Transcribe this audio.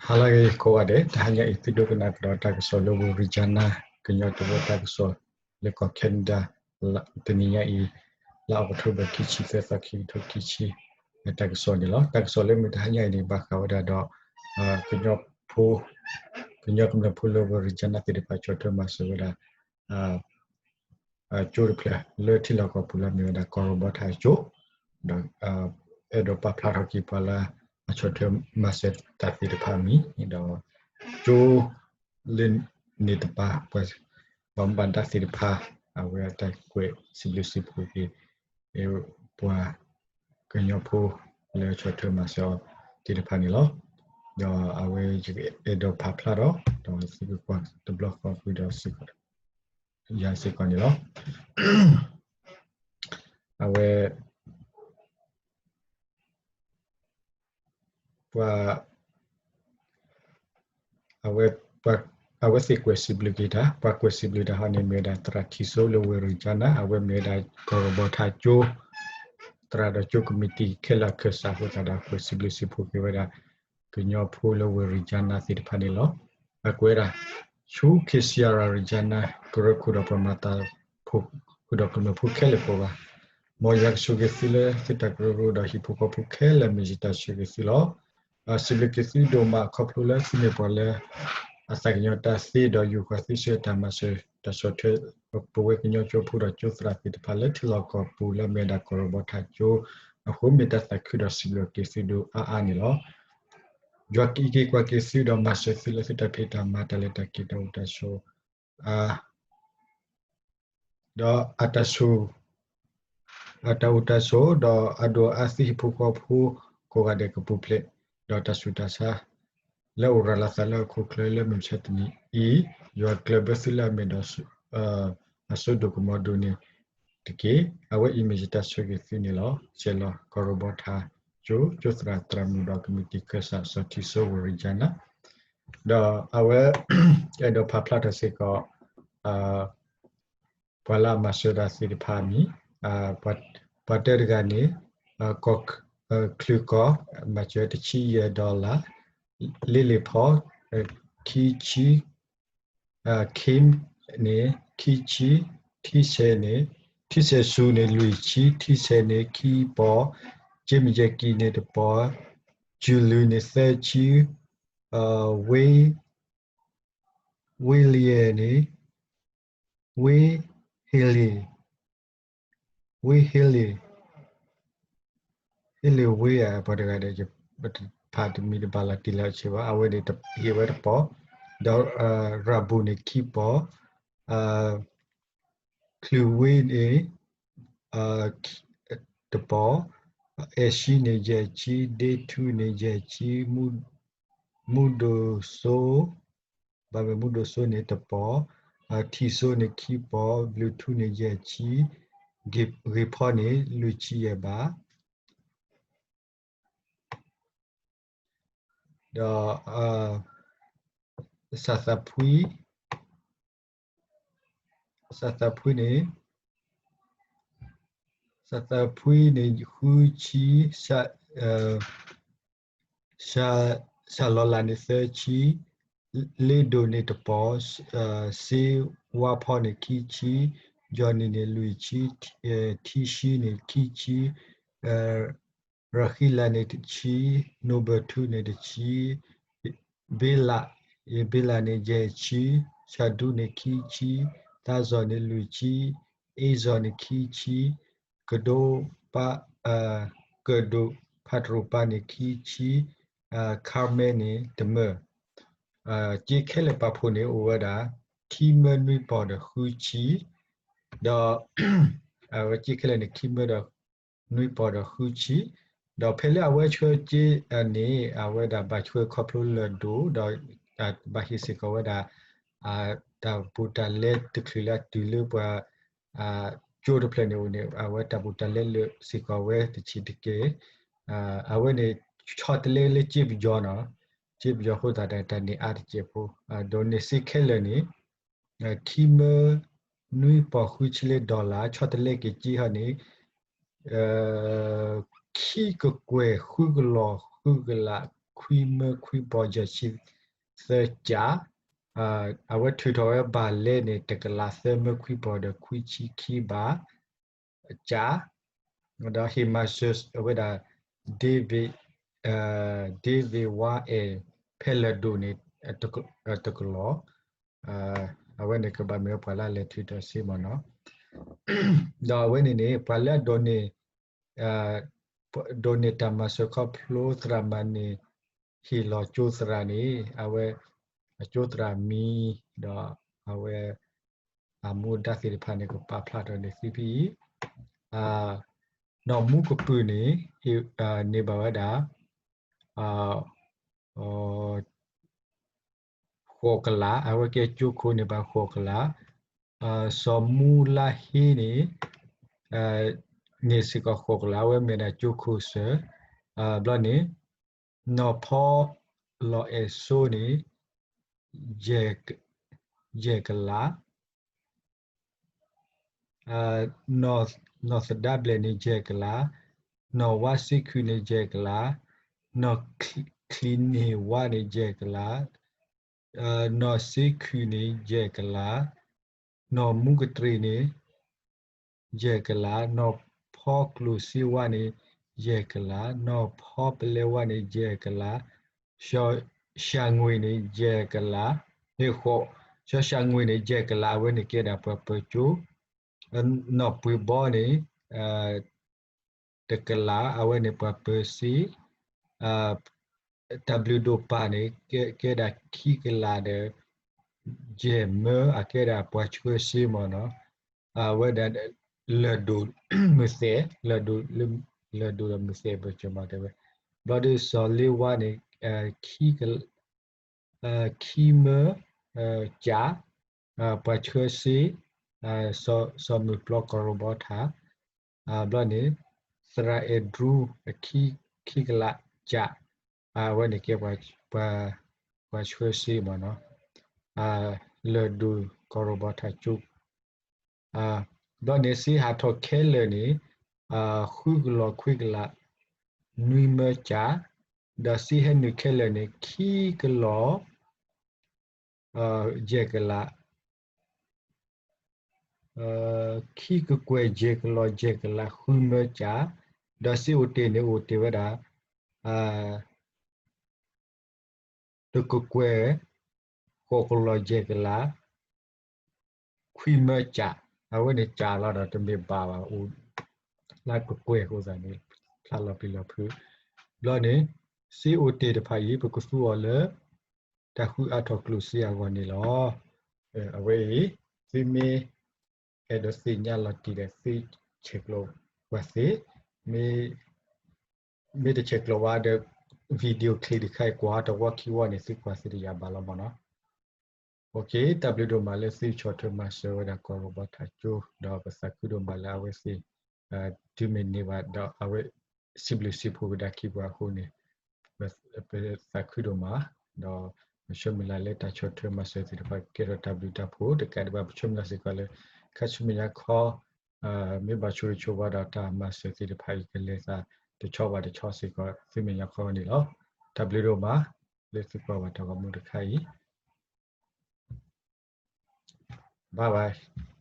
ဟါလၢအဂ့ၤကိးဂၤဒဲး, တဟါညါအံၤ သုဒိကနၣ်ကဒီးတၢ်ကစီၣ်လၢ Regina ကညီတဝၢတၢ်ကစီၣ်လၢကီၢ် Canada တနံၤညါအံၤ လါအီးကထိဘၢၣ် ခံဆံသၢသီ ခံကထိခံဆံ တၢ်ကစီၣ်န့ၣ်လီၤ. တၢ်ကစီၣ်လၢမုၢ်တဟါညါအံၤန့ၣ် ဘၣ်ဃးဝဲဒၣ်ဒီး ကညီဖိ ကညီကမျၢၢ်ဖိလၢ Regina သ့ၣ်တဖၣ် ဆီၣ်ထွဲမၤစၢၤဝဲဒၣ် ကၠိတဖျၢၣ်လၢထံလီၢ်ကီၢ်ပူၤလၢအမ့ၢ်ဝဲဒၣ် ကီၢ်ရဘီထၣ်ကၠိ, ဒီး အဲၣ်ဒိးပာ်ဖျါထီၣ်က့ၤပှၤလၢအဆီၣ်ထွဲမၤစၢၤတၢ်သ့ၣ်တဖၣ်အမံၤ, ဒီးကၠိလၢန့ၣ်တပၤ ပှၤဘၣ်မူဘၣ်ဒါသ့ၣ်တဖၣ် အဝဲအတၢ်ကွဲးစံးဘျုးစံးဖှိၣ်က့ၤ ပှၤကညီဖိလၢဆီၣ်ထွဲမၤစၢၤအီၤသ့ၣ်တဖၣ်န့ၣ်လီၤ. ဒီးအဝဲယအဲၣ်ဒိးပာ်ဖျါထီၣ် ဒီးသုကကွၢ်တဘျီဃီကွံာ်ဒီးစ့ၢ်ကီး ယၤစ့ၢ်ကီးန့ၣ်လီၤ. အဝဲ ပှၤ အဝဲ ပှၤ အဝဲသ့ၣ်ကွဲးစံးဘျုးက့ၤတၢ်, ပှၤကွဲးစံးဘျုးတၢ်ဟီန့ၣ် မ့ၢ်ဝဲဒၣ်သရၣ်ထံၣ်စိလၢဝ့ၢ် Regina, အဝဲမ့ၢ်ဝဲဒၣ်ကီၢ်ရဘီထၣ်ကၠိ သရၣ်ဒီးကၠိကမံးတံာ်ခဲလၢာ်အခၢၣ်စးအဃိသတးဒီး ကွဲးစံးဘျုးစံးဖှိၣ်က့ၤဝဲဒၣ် ကညီဖိလၢဝ့ၢ် Regina သ့ၣ်တဖၣ်န့ၣ်လီၤ. အကွဲးဒၣ် ဆူ Kissara Regina ကရၢခိၣ်ဒီးပှၤမၤတၢ်ဖိ ဃုာ်ဒီးကမျၢၢ်ဖိခဲလၢာ်ကိးဂၤ, မ်ယွၤကဆိၣ်ဂ့ၤသုလၢသုတၢ်ကရၢကရိဒီးဟံၣ်ဖိဃီဖိခဲလၢာ် မ့ၢ်ယတၢ်ဆၢဂ့ၤသုလီၤ. စံးဘျုးက့ၤသုဒိၣ်မးခီဖျိလၢသုမ့ၢ်ပှၤလၢ အသးကညီၤတၢ်သ့ဒီးယူၢ်ဃီၤသုဆၢတၢ်မၤစၢၤတၢ်ဆီၣ်ထွဲ ပဝဲကညီကၠိဖိဒီးကၠိသရၣ်သ့ၣ်တဖၣ်လၢထံလီၢ်ကီၢ်ပူၤလၢအမ့ၢ်ဝဲဒၣ်ကီၢ်ရဘီထၣ်ကၠိအဃိ မ့ၢ်တၢ်သးခုဒီးစံးဘျုးက့ၤသုဒိၣ်အါအါန့ၣ်လီၤ. ယွၤကအံးက့ၤကွၢ်က့ၤသုဒီးမၤစၢၤသုလၢသုတၢ်ဖံးတၢ်မၤတၢ်လဲၤတၢ်က့ၤတၢ်အိၣ်တၢ်ဆိး ဒီးအတၢ်ဆိၣ် အတၢ်အိၣ်တၢ်ဆိး ဒီးအဒိၣ်အါသုဟံၣ်ဖိဃီဖိကိးဂၤဒဲးကပူၤဖျဲး ဒီးတၢ်ဆူးတၢ်ဆါ လၢအအိၣ်ရၤလီၤသးလၢဟီၣ်ခိၣ်ချၢလၢမုၢ်မဆါတနံၤအံၤ, ယွၤကျၢၢ်ဘၢသုလၢအမ့ၢ်ဒီး အစိဒိၣ်ကမီၤဒိၣ်န့ၣ်တက့ၢ်. အဝဲအံၤမ့ၢ်ယတၢ်ဆၢဂ့ၤသုန့ၣ်လီၤ. ဆဲးလီၤ ကီၢ်ရဘီထၣ်ကၠိ ကၠိသရၣ်သရၣ်မုၣ်ဒီးကမံးတံာ်ခၢၣ်စးစီၤထံၣ်စိဝ့ၢ် Regina ဒီးအဝဲ အဲၣ်ဒိးပာ်ဖျါထီၣ်စ့ၢ်ကီး ပှၤလၢအမၤစၢၤတၢ်သ့ၣ်တဖၣ်အမံၤ, ပှၤတၢတဂၤန့ၣ် ကီၢ် ချုးကီၢ် မၤစၢၤတဆံယဲၢ် dollar, လ့လ့ၣ်ဖီ ခံဆံ, Kim န့ၣ် ခံဆံ, ထံဆဲးန့ၣ် ထံဆဲးစူၤန့ၣ် လွံၢ်ဆံ, ထံဆဲးန့ၣ်ခံပီၤ, က့မယဲၢ်ကံန့ၣ်တပီၤ, ကၠူၤလူၤန့ၣ်သၢဆံ, ဝ့ ဝ့လံန့ၣ် ဝ့ ဟ့လ့ၣ်, ဝ့ဟ့လ့ၣ်, ဟ့လ့ၣ်ဝ့ဧါ ပှၤတဂၤဒီး ယဖးတမံၤတဘၣ်လီၤတံၢ်လီၤဆဲးဘၣ်, အဝဲန့ၣ်ဟ့ၣ်ဝဲတပီၤ, ဒီးရၤဘူၤန့ၣ်ခံပီၤ, ချုးဝ့န့ၣ် တပီၤ, အဲၣ်ၡံန့ၣ်ယဲၢ်ဆံ, ဒ့ထူန့ၣ်ယဲၢ်ဆံ, မူဒိၣ်စိ ဘၣ်မ့ၢ်မူဒိၣ်စိန့ၣ်တပီၤ, ထံၣ်စိန့ၣ်ခံပီၤ, ဘျုးထူန့ၣ်ယဲၢ်ဆံ, ဂ့ၤဖီန့ၣ်လွံၢ်ဆံယဲၢ်ဘး, ဒီး စးသးဖှံ, စးသးဖှံန့ၣ် စးသးဖှံန့ၣ်ဃုဆံ, စးလီၤလးန့ၣ်သၢဆံ, လ့ဒိၣ်န့ၣ်တပီၤ, စ့ဝါဖီန့ၣ်ခံဆံ, ယီၢ်နံၣ်န့ၣ်လွံၢ်ဆံ, ထံၡံန့ၣ်ခံဆံ, ရၤဃံလးန့ၣ်တဆံ, နိဘၢၣ်ထူန့ၣ်တဆံ, ဘ့လး, ဘ့လးန့ၣ်ယဲၢ်ဆံ, ဆၣ်ဒူန့ၣ်ခံဆံ, သးစီၤန့ၣ်လွံၢ်ဆံ, အ့စီၤန့ၣ်ခံဆံ, ကဒိပၢ်, ကဒိၣ်ဖးတရူးပၢ်န့ၣ်ခံဆံ, ခါမဲန့ၣ်တမၢၢ်, စ့ခဲလၢာ်ပာ်ဖှိၣ်န့ၣ်အိၣ်ဝဲဒၣ် ခံမၢနွံပီၤဒီးဃုဆံ, ဒီး အဝဲစ့ခဲလၢာ်န့ၣ် ခံမၢဒီးနွံပီၤဒီးဃုဆံ, ဒီးဖဲလၢအဝဲဆှၢစ့န့ၣ် အဝဲဒၣ်ဘၣ်ဆှၢခီဖျိလၢၢ်ဒိၣ် ဒီးဘၣ်ဟ့ၣ်စ့ၢ်ကီးဝဲဒၣ် တၢ်ဘူးတၢ်လဲတချုးလၢအတုၤလၢပှၤ ကၠိတဖျၢၣ်န့ၣ်အိၣ်န့ၣ် အဝဲတၢ်ဘူးတၢ်လဲလၢာ်စ့ၢ်ကီးဝဲတဆံးတက့ၢ်. အဝဲန့ၣ် ဆီတလဲလၢစ့ပယီၤနီၤ, စ့ပယီၤအဃိသတးဒီးတၢ်န့ၢ်အါတစဲးဖိ, ဒီးန့ၣ်စ့ခဲလၢာ်န့ၣ် ခံမၢနွံပီၤဃုဆံလၢ dollar ဆီတလဲက့ၤစ့ဟီန့ၣ် ခံကကွဲၢ်ဃုကလီၤဃုကလး ခွံမၢခွံပီၤယဲၢ်ဆံသၢကၠး, အဝဲထုးထီၣ်ဝဲဘၣ်လဲၣ်န့ၣ် တကလးသၢမၢခွံပီၤဒီးခွံဆံခံဘး ကၠး, ဒီးဟ့ၣ်မၤစၢၤဝဲဒၣ် David, David Wah အဲၣ် ဖဲလၢၢ်ဒိၣ်န့ၣ် တကလီၢ်, အဝဲန့ၣ်ကဘၣ်မ့ၢ်ဝဲပှၤလၢအလဲၤထုးထီၣ်စ့မ့ၢ်နီၤ, ဒီးအဝဲန့ၣ်န့ၣ် ပှၤလၢအဒိးန့ၢ် ဒိးန့ၢ်တၢ်မၤစၢၤခီဖျိသရၣ်မၤန့ၢ် ဟ့ၣ်လီၤကၠိသရၣ်န့ၣ် အဝဲ အကၠိသရၣ်မံၤ ဒီးအဝဲ အမူဒါသ့ၣ်တဖၣ်န့ၣ် ကပာ်ဖျါထီၣ်န့ၢ်သုဖဲအံၤ, နီၢ်မူကပုာ်န့ၣ် န့ၢ်ဘၣ်ဝဲဒၣ် ဃိးကလး, အဝဲကဲကၠိခိၣ်န့ၢ်ဘၣ်ဃိးကလး, စီၤမူလါဟ့န့ၣ် န့ၢ်စ့ၢ်ကီးဃိးကလး, အဝဲမ့ၢ်ဒၣ်ကၠိခိၣ်စၢၤ, ဘျီန့ၣ် နီၢ်ဖီလီၤအဲၣ်စိန့ၣ် ယဲၢ်ကလး, နီၢ်သဒါဘျဲၣ်န့ၣ် ယဲၢ်ကလး, နီၢ်ဝါစ့ခုၣ်န့ၣ် ယဲၢ်ကလး, နီၢ်ချံန့ၢ်ဝါန့ၣ် ယဲၢ်ကလး, နီၢ်စ့ခုၣ်န့ၣ် ယဲၢ်ကလး, နီၢ်မူကတြ့ၣ်န့ၣ် ယဲၢ်ကလး, နီၢ်ဖီကျိၣ်စ့ဝါန့ၣ် ယဲၢ်ကလး, နီၢ်ဖီပလဲဝါန့ၣ် ယဲၢ်ကလး, စီၤၡၤငွ့ၣ်န့ၣ် ယဲၢ်ကလး, န့ၣ်ဃိး, စီၤၡၤငွ့ၣ်န့ၣ် ယဲၢ်ကလး, အဝဲန့ၣ်ကဲဒၣ်ပှၤပၢၤကၠိ, နီၢ်ပှ့ၤဘီန့ၣ် တကလး, အဝဲန့ၣ်ပှၤပၢၤစ့, တၢ်ဘျုးဒိၣ်ပာ်န့ၣ် ကဲဒၣ်ခံကလးဒီး ယဲၢ်မၢ အကဲဒၣ်ပှၤဆှၢစ့မ့ၢ်နီၤ, အဝဲဒၣ် လၢၢ်ဒိၣ်မုၢ်သဲး, လၢၢ်ဒိၣ်ဒီးမုၢ်သဲးဘၢၣ်စၢၤမၤတဲဝဲ, ဘျီဒီးစီၤလ့ဝါန့ၣ် ခံမၢ ကၠး, ပှၤဆှၢစ့, စီၤမုၢ်ပျီကီၢ်ရိၣ်ဘီထၣ်, ဘျီန့ၣ် သရၣ်အဲၣ်ဒြူ ခံကလးကၠး, အဝဲန့ၣ်ကဲ ပှၤဆှၢစ့မ့ၢ်နီၤ, လၢၢ်ဒိၣ်ကီၢ်ရိၣ်ဘီထၣ်ကၠိ, ဘျီန့ၣ် စ့ဟးထီၣ်ခဲလၢာ်န့ၣ် ဃုကလီၢ်ခွံကလး နွံမၢကၠး, ဒီးစ့ဟဲနုာ်ခဲလၢာ်န့ၣ် ခံကလီၢ် ယဲၢ်ကလး, ခံကကွဲၢ်ယဲၢ်ကလီၢ် ယဲၢ်ကလး ဃုမၢကၠး, ဒီးစ့အိၣ်တ့ၢ်န့ၣ်အိၣ်တ့ၢ်ဝဲဒၣ် တကကွဲၢ် ဃိးကလီၢ်ယဲၢ်ကလး ခွံမၢကၠး, အဝဲန့ၣ်ကၠးလီၤဒီးတမ့ၢ်ဘၣ်ဘၣ် အိၣ်လၢကကွဲၢ်အဃိသတးန့ၣ် ဖျါလီၤပျံၤလီၤဖုး, ဘျီန့ၣ် စ့အိၣ်တ့ၢ်တဖၣ်အံၤ ပကသူအီၤလၢ တၢ်ဃုအါထီၣ်ကျိၣ်စ့အဂီၢ်န့ၣ်လီၤ. အဝဲအံၤ သုမ့ၢ် အဲၣ်ဒိးသ့ၣ်ညါလီၤတံၢ်ဒီး သုဆဲးကျိးကွၢ်သ့, မ့ၢ်တဆဲးကျိးဘၣ်ဒီး video clip တခါအံၤ ကွၢ်တဝီခံဝီန့ၣ် သုကွၢ်သ့တယာ်ဘၣ်လီၤမ့ၢ်နီၤ. တၢ်ဘျုးဒိၣ်မးလၢသုဆီၣ်ထွဲမၤစၢၤဝဲဒၣ်ကီၢ်ရိၣ်ဘီထၣ်ကၠိ, ဒီးပသးခုဒိၣ်မးလၢအဝဲသ့ၣ် တုၤမ့ၢ်န့ၢ်ဘၣ်ဒီးအဝဲ စံးဘျုးစံးဖှိၣ်ကဒါက့ၤပှၤအဃိန့ၣ် ပသးခုဒိၣ်မး, ဒီးပဆၢမုၢ်လၢ်လၢတၢ်ဆီၣ်ထွဲမၤစၢၤသ့ၣ်တဖၣ်ကကဲထီၣ်တၢ်ဘျုးတၢ်ဖှိၣ်တကးဒံးဘၣ် ပဆၢမုၢ်လၢ်စ့ၢ်ကီးလၢ ခါဆူမဲာ်ညါခီ မ့ၢ်ဘၣ်ဆိၣ်ဂ့ၤဆိၣ်ဝါဒီးတၢ်မၤစၢၤသ့ၣ်တဖၣ်အံၤ ကလဲၤသးတဆီဘၣ်တဆီစ့ၢ်ကီး ဆူမဲာ်ညါခီန့ၣ်လီၤ. တၢ်ဘျုးဒိၣ်မး လၢသုကွၢ်ဘၣ်တၢ်ဂီၤမူတခါအံၤ Bye bye.